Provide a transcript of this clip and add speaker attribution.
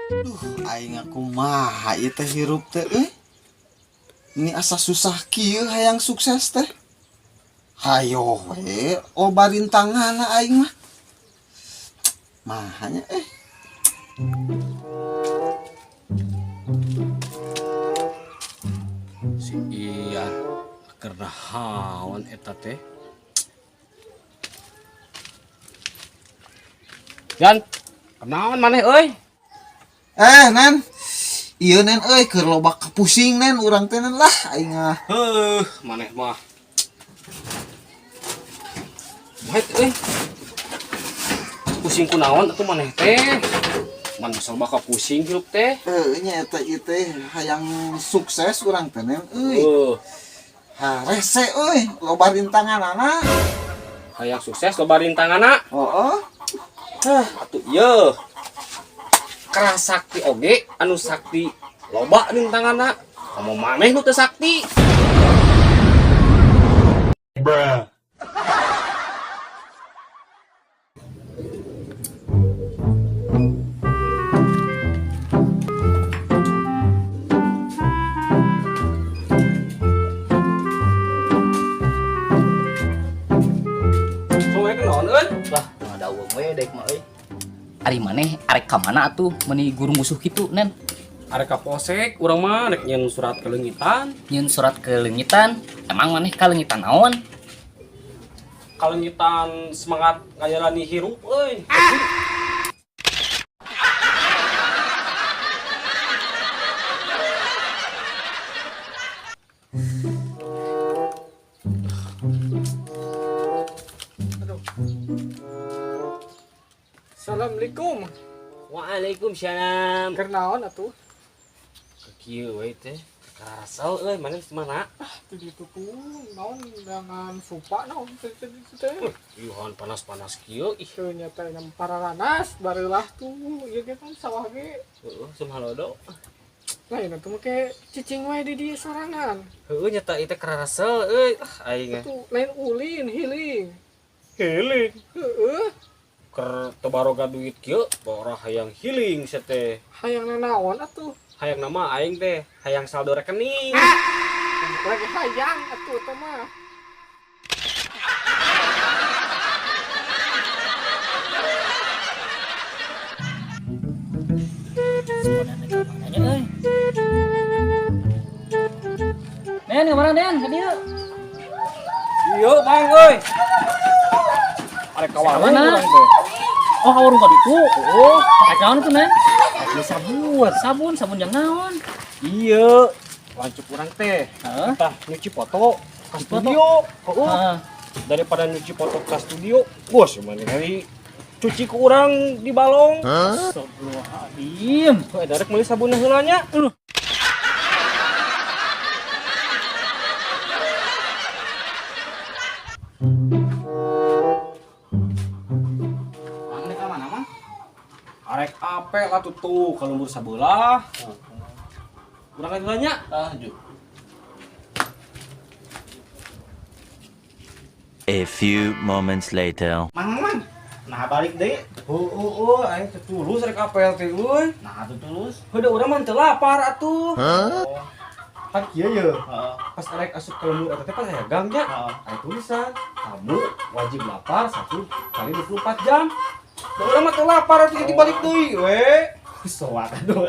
Speaker 1: Duh, aing kumaha ieu teh hirup teh euy. Ini asa susah kieu hayang sukses teh. Hayo we, loba rintanganna aing mah. Mahanya eh.
Speaker 2: Si Ian keur nahaon eta teh. Yan, kenaon maneh euy?
Speaker 1: Eh, Nen. Ieu Nen euy keur loba kapusing Nen urang teh Nen lah aing ah.
Speaker 2: Heuh, maneh mah. Baik euy. Pusing kunaon atuh maneh teh? Man masa bakal pusing hirup teh.
Speaker 1: Heuh nya eta ieu teh hayang sukses urang teh Nen euy.
Speaker 2: Heuh,
Speaker 1: Harese euy, loba rintanganana.
Speaker 2: Hayang sukses loba rintanganna.
Speaker 1: Heeh.
Speaker 2: Hah, atuh ieu. Keras sakti oge anu sakti loba rintanganna. Komo maneh nu teu sakti. Soalnya kenaon euy?
Speaker 3: Lah, ada uang we dek mah euy. Ari maneh arek ka mana atuh meuni guru musuh kitu, Nen?
Speaker 2: Arek ka polsek urang mah rek nyeun surat kaleungitan.
Speaker 3: Nyeun surat kaleungitan. Emang maneh kaleungitan naon?
Speaker 2: Kaleungitan semangat ngajalani hirup euy.
Speaker 4: Assalamualaikum.
Speaker 2: Waalaikumsalam.
Speaker 4: Keur naon atuh?
Speaker 2: Kieu we teh. Karasel euy, maneh di mana?
Speaker 4: Teu dituku naon dengan supa naon teu teu teu teh.
Speaker 2: Yuhan panas-panas kieu ih.
Speaker 4: Teu nya teh nyam pararanas bareulah tuh ieu ge kan sawah ge.
Speaker 2: Heeh, sumhalodo.
Speaker 4: Lain atuh make cicing wae di dieu sorangan.
Speaker 2: Heeh, nyata ieu teh karasel euy. Ah, aing.
Speaker 4: Tuh lain ulin healing.
Speaker 2: Healing.
Speaker 4: Heeh,
Speaker 2: Keur teu baroga duit kieu, bora hayang healing sia teh.
Speaker 4: Hayang nanaon atuh?
Speaker 2: Hayang nama aing teh, hayang saldo rekening.
Speaker 4: Lagi hayang atuh teh mah.
Speaker 3: Sebenarnya ka mana nya euy? Nen, ka mana Nen? Ka dieu.
Speaker 2: Iya, Bang euy. Arek ka warung
Speaker 3: Mana?
Speaker 2: urang teh.
Speaker 3: Oh, ka warung ka ditu.
Speaker 2: Oh,
Speaker 3: Arek naon tuh, Nen?
Speaker 2: arek beli sabun.
Speaker 3: Sabun, sabun jang naon?
Speaker 2: Iya, lancuk urang teh.
Speaker 3: Heeh.
Speaker 2: Tah nyuci foto ka
Speaker 3: Foto?
Speaker 2: studio. Heeh.
Speaker 3: Heeh.
Speaker 2: Daripada nyuci foto ke studio, bos mana kali cuci ke urang di balong.
Speaker 3: Astagfirullahaladzim.
Speaker 2: Heuh, darek meuli sabun heula nya.
Speaker 3: Aduh.
Speaker 2: Mang rek ka mana, Mang? Arek ape lah tuh tuh ka lembur sabelah. Urang heula nya.
Speaker 3: Ah, ju.
Speaker 5: A few moments later.
Speaker 6: Mang, mang, nah balik deui.
Speaker 2: Oh, oh, oh, aing teh tulus rek apel teh euy.
Speaker 6: Nah, atuh tulus.
Speaker 2: Heuh, da urang mah teu lapar atuh.
Speaker 6: Oh,
Speaker 2: Kan kieu ye.
Speaker 6: heeh.
Speaker 2: Pas arek asup ka lembur eta teh pas aya gang nya.
Speaker 6: Heeh.
Speaker 2: Aya tulisan, kamu wajib lapar 1 kali 24 jam. Da urang mah teu lapar atuh jadi balik deui we.
Speaker 6: Soak atuh.